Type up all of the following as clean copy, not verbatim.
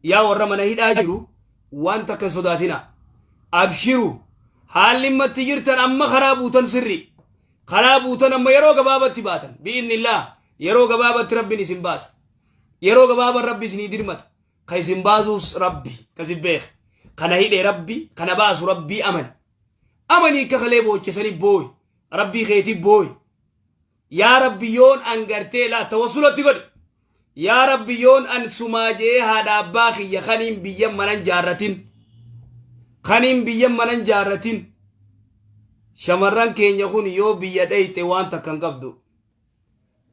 Yaa warra mana hidhaa jiru waan takka hin sodaatinaa. Abshiru haalli immatti jirtan amma karaa buutan sirri. Karaa buutan amma yeroo gabaabatti baatan. Bi'innillaa yeroo gabaabatti rabbiin isin baasa. Yeroo gabaaban rabbi isinii dirmata. Ka isin baasuus rabbi ka isin beeke. Kana hidhe rabbi kana baasu rabbii amani. Amanii akka kalee boochesanii booyi. Rabbii keetii booyi. Yaa rabbi yoon an gartee laa tawassulatti godhi. Yaa rabbi yoon an sumaa je'ee haadha abbaa kiyya kaniin biyya manan jaarratin. Kaniin biyya manan jaarratin. Shamarran keenya kun yoo biyya dheyxe waan takka hin qabdu.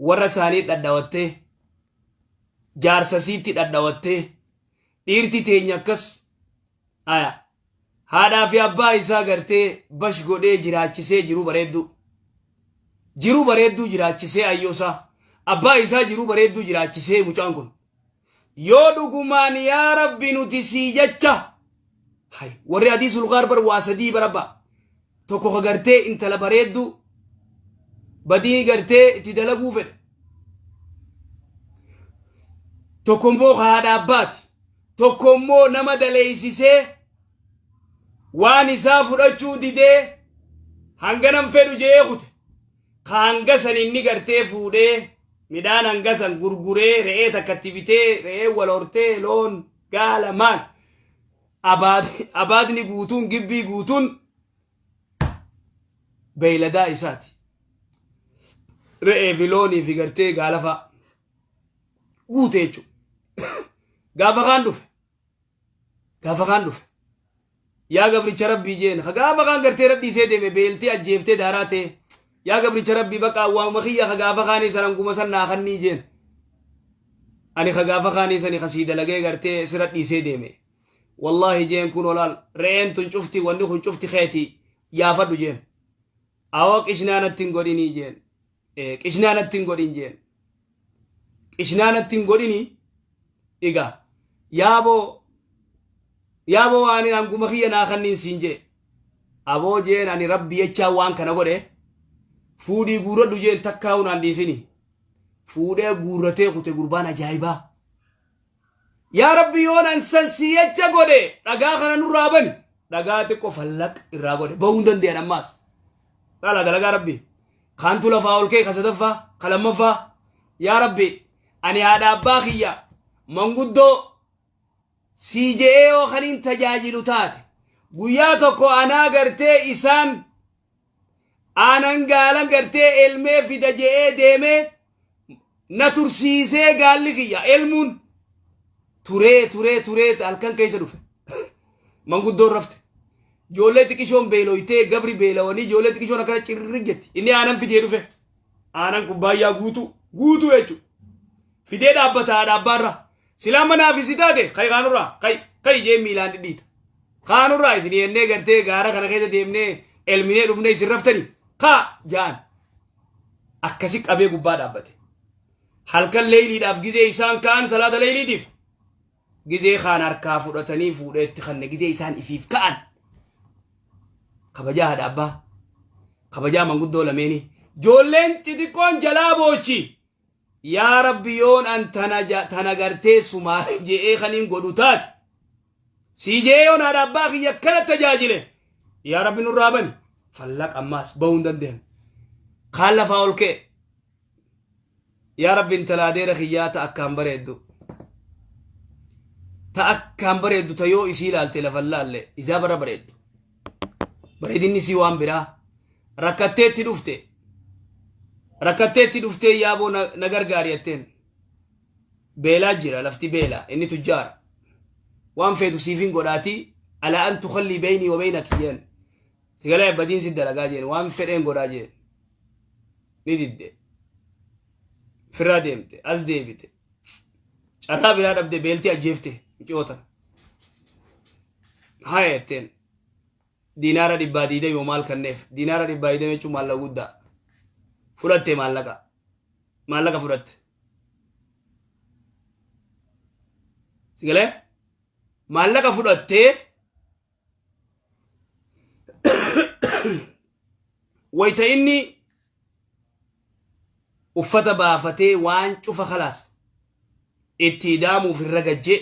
Warra isaanii dhadhawattee jaarsa isiitti dhadhawattee dhiirti teenya akkas aya haadhaa fi abbaa isaa gartee bash godhee jiraachisee jiruu bareedduu jiruu bareedduu jiraachisee ayyoo isaa abbaa isaa jiruu bareedduu jiraachisee mucaan kun yoo dhugumaan yaa rabbi nuti sii jecha hay warri hadiis ulgaar bar waa sadii barabba tokko ka gartee intala bareedduu badii gartee itti dalaguu fedhe tokko immoo ka haadha abbaati tokko immoo nama daleeysisee waan isaa fudhachuu didee hanganan fedhu je'ee kute ka hanga san inni gartee fuudhee midhaan hanga san gurguree re'ee takkatti bitee re'ee wal hortee loon gaala maal abaadni guutuun gibbii guutuun beeyladaa isaati re'ee fi loonii fi gartee gaala fa'a guute jechuudha. Gaafa kaan dhufe. Gaafa kaan dhufe. Yaa gabricha rabbii jeen. Ka gaafa kaan gartee rabbii isee deeme beeltee ajjeeftee daaraa ta'e. Yaa gabricha rabbii baqa waanuma kiyya ka gaafa kaanii san hanguma san naa kannii jeen. Ani ka gaafa kaanii sani ka sii dalagee gartee sira dhiisee deeme. Wallaahi jeen kun olaal re'een tun cufti wanni kun cufti keeti yaafadhu jeen. Awoo qishnaa natti hin godhinii jeen. Qishnaa natti hin godhin jeen. Qishnaa natti hin godhini egaa yaaboo yaaboo waan hanguma kiyya naa kanniin siin jee. Aboo jeen ani rabbi jechaa waan kana godhe fuudhii guurradhu jeen takkaa hunaan dhiisini. Fuudhee guurratee kute gurbaan ajaa'ibaa. Yaa rabbi yoon an san si jecha godhe dhagaa kana nurraa bani. Dhagaa xiqqoo fallaq irraa godhe bahuu hin danda'an ammaas. Laalaa dalagaa rabbi. Kaantu lafaa ol ka'e ka sadaffaa ka lammaffaa. Yaa rabbi ani haadha abbaa kiyya manguddoo sii je'ee yoo kaniin tajaajilu taate guyyaa tokko anaa gartee isaan aanan gaalan gartee elmee fida je'ee deemee na tursiisee gaalli kiyya elmuun turee turee turee halkan keessa dhufe manguddoon rafte ijoollee xiqishoon beeloytee gabri beelawanii ijoollee xiqishoon akkana cirri jetti inni aanan fidee dhufe aanan kubbaayyaa guutuu guutuu jechuudha fidee dhaabbata haadha abbaarra silaa manaaf isi taate kai kaanurraa kai kai jee miilaan dhidhiita kaanurraa isin jennee gartee gaara kana keessa deemnee elminee dhufnee isin raftanii kaa jaan akkasi qabee gubbaa dhaabbate halkan leeyliidhaaf gizee isaan ka'an salaata leeyliitiif gizee kaan harkaa fudhatanii fuudhee itti kanne gizee isaan ifiif ka'an kabajaa haadha abbaa kabajaa manguddoo lameenii joolleen xixiqqoon jalaa boochi Yaa Rabbi yoon an tana tana gartee sumaa je'ee kaniin godhu taate sii je'ee yoon haadha abbaa kiyya akkana tajaajile yaa Rabbi nurraa bani fallaq ammaas bahuu hin dandeenye kaan lafaa ol ka'e yaa Rabbi intala adeera kiyyaa ta akkaan bareeddu ta akkaan bareeddu ta yoo isii ilaalte lafa hin laalle isaa bara bareeddu bareedinni isii waan biraa rakkatteetti dhufte rakkatteetti dhuftee yaaboo na gargaari jetteen beelaa jira lafti beela inni tujjaara waan feetu siifin godhaatii alaa an tukallii beynii wa beynaki jeen sigalee badiin si dalagaa jeen waan fedheen godhaa jeen ni didde firraa deemte as deebite carraa biraa dhabde beelti ajjeefte micoota haya jetteen diinaara dhibbaa diidami maal kanneef diinaara dhibbaa diidami jechuun maallaqa guddaa fudhatte maallaqa maallaqa fudhatte sigalee maallaqa fudhattee wayta inni uffata baafatee waan cufa kalaas itti idaamuuf irra gajjee.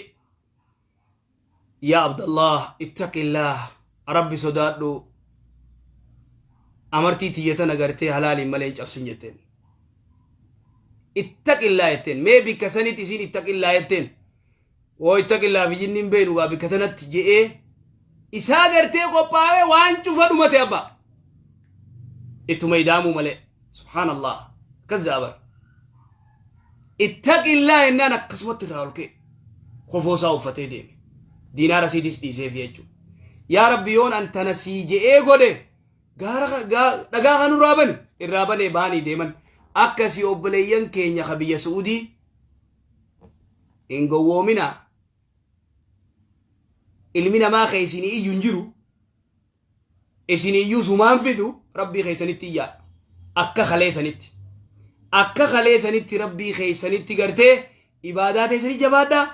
Yaa Abdallah, ittaqillaah, Rabbi sodaadhu, amartii tiyya tana gartee halaaliin malee hin cabsin jetteen. Ittaqillaa jetteen. Mee bikka sanitti isiin ittaqillaa jetteen. Woo ittaqillaa fi jinni hin beenu gaa bikka tanatti je'ee isaa gartee qophaa'ee waan cufa dhumate abbaa. Ittuma idaamuu malee. Subhaanallah. Akkas ja'a bara. Ittaqillaa jennaan akkasumatti irraa ol ka'e. Kofoo isaa uffatee deeme. Diinaara siitis dhiiseef jechuudha. Yaa Rabbi, yoon an tana sii je'ee godhe gaara dhagaa kan irraa bane irraa banee baanii deeman. Akkasii obboleeyyan keenya ka biyya Su'uudii hin gowwoominaa. Ilmi namaa ka isinii iyyu hin jiru. Isin iyyuu sumaan fidu, Rabbii keessanitti iyyaa. Akka kaleessanitti. Akka kaleessanitti Rabbii keessanitti gartee ibaadaa teessanii jabaadhaa.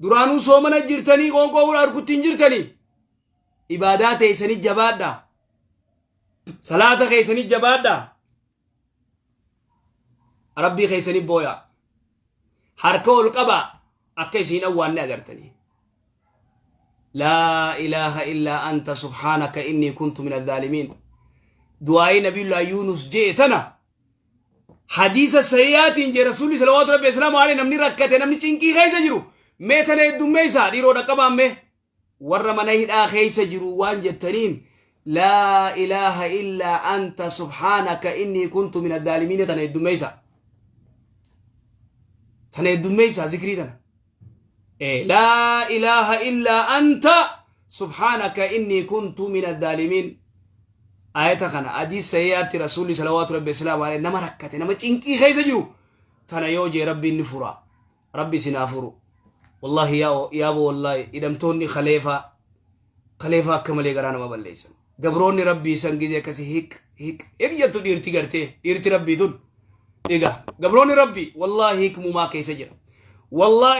Duraanuu soomana jirtanii, qoonqoo bura harkutti hin jirtanii. Ibaadaa teessanii jabaadhaa. Salaata keessanii jabaadhaa. Rabbii keessanii booyaa. Harka ol qabaa, akka isiin awwaanne agartanii. Laa ilaaha illaa anta subhaanaka innii kuntu min azzaalimiin. Du'aa'ii Nabiyullaa Yuunus jee tana hadiisa sahiihaatiin jee Rasuulli salawaatu Rabbi wasalaamu alayhi, namni rakkate, namni cinqii keessa jiru, mee tana heddummeessaa, dhiiroo dhaqqabaan, mee warra mana hidhaa keessa jiru waan jettaniin, laa ilaaha illaa anta subhaanaka innii kuntu min azzaalimiin. Tana heddummeessaa, tana heddummeessaa, zikrii tana. Laa ilaaha illaa anta subhaanaka innii kuntu min azzaalimiin. Ayata kana hadiis sahihaatti Rasuulli salawaatu Rabbi wasalaamu alayhi nama rakkate, nama cinqii keessa jiru tana yoo jee Rabbiin ni fura. Rabbi isin haa furu. Wallahi yaa yaabo, wallahi hidhamtoonni kaleefaa kaleefaa akka malee garaa nama balleessan. Gabroonni Rabbii san gizee akkasii hiq hiq hiq jettu, dhiirti gartee dhiirti Rabbii tun egaa gabroonni Rabbii wallahi hikmumaa keessa jira. Wallahi.